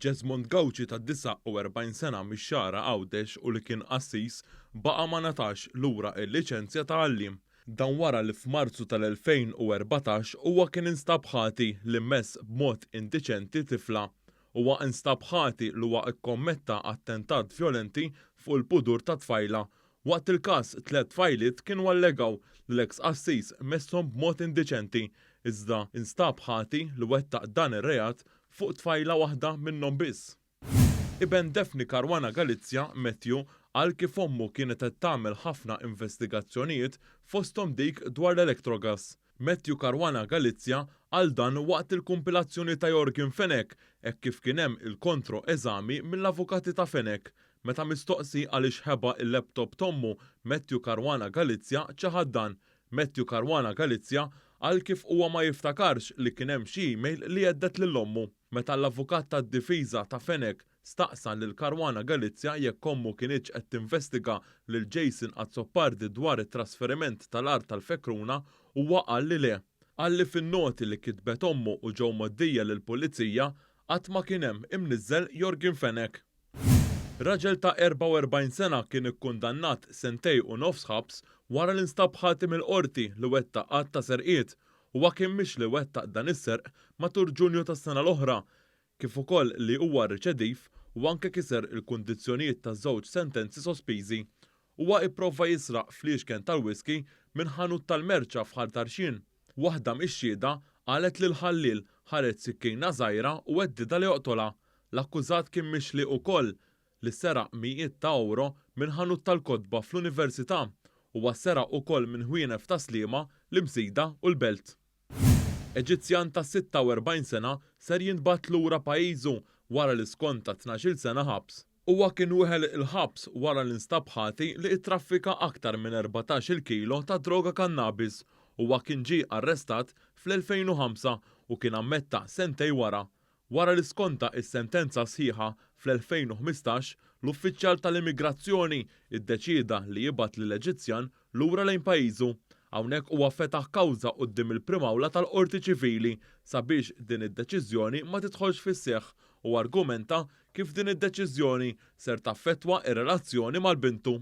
Jesmond Gauci ta' 49 sena mix-Xagħra Għawdex u li kien qassis baqa' ma ngħatax lura l-liċenzja ta' għalliem. Dan wara li f'Marzu tal-2014 huwa kien instab ħati li mess b'mod indiċenti tifla. Huwa instab ħati li huwa kkommetta attentat vjolenti fuq il-pudur ta' tfajla. Waqt il-każ, tlett tfajliet kienu allegaw li l-eks qassis messhom b'mod indiċenti, iżda instab ħati li wettaq dan ir-reat fuq tfajla waħda minnhom biss. Iben Daphne Caruana Galizia, Matthew, qal kif ommu kienet qed tagħmel ħafna investigazzjonijiet fosthom dik dwar l-Electrogas. Matthew Caruana Galizia qal dan waqt il-kumpilazzjoni ta' Yorgen Fenech hekk kif kien hemm il-kontro eżami mill-avukati ta' Fenech. Meta mistoqsi għaliex ħeba il-laptop t'ommu, Matthew Caruana Galizia ċaħad dan. Matthew Caruana Galizia qal kif huwa ma jiftakarx li kien hemm xi email li hedded lil ommu. Meta l-avukat tad-difiża ta' Fenech staqsa lil Caruana Galizia jekk ommu kinitx qed tinvestiga lil Jason Azzopardi dwar it-trasferiment tal-art tal-Fekruna, huwa qal li le. Qal li fin-noti li kitbet ommu u ġew mgħoddija lill-Pulizija qatt ma kien hemm imniżżel Yorgen Fenech. Raġel ta' 44 sena kien ikkundannat sentej u nofs ħabs wara li nstab ħati mill-Qorti li wettaq għadd ta' serqiet. Huwa kien mixli wettaq dan is-serq matul Ġunju tas-sena l-oħra, kif ukoll li huwa riċediv u anke kiser il-kundizzjonijiet ta' żewġ sentenzi sospiżi. Huwa ipprova jisraq fliexken tal-whisky minn ħanut tal-merċa f'Ħal Tarxien. Waħda mix-xhieda qalet li l-ħalliel ħareġ sikkina żgħira u heddidha li joqtolha. L-akkużat kien mixli ukoll li seraq mijiet ta' ewro minn ħanut tal-kotba fl-Università. Huwa seraq ukoll minn ħwienet f'Tas-Sliema, l-Imsida u l-Belt. Eġizzjan ta' 46 sena ser jintbagħat lura pajjiżu wara li skonta 12-il sena ħabs. Huwa kien weħel il-ħabs wara li nstab ħati li ttraffika aktar minn 14-il kilo ta' droga kannabis. Huwa kien ġie arrestat fl-2005 u kien ammetta sentejn wara. Wara li skonta s-sentenza sħiħa fl-2015, l-uffiċjal tal-immigrazzjoni ddeċieda li jibgħat lill-Eġizzjan lura lejn pajjiżu. Hawnhekk huwa fetaħ kawża quddiem il-Prim'Awla tal-Qorti Ċivili sabiex din id-deċiżjoni ma tidħolx fis-seħħ u argumenta kif din id-deċiżjoni ser taffettwa r-relazzjoni mal-bintu.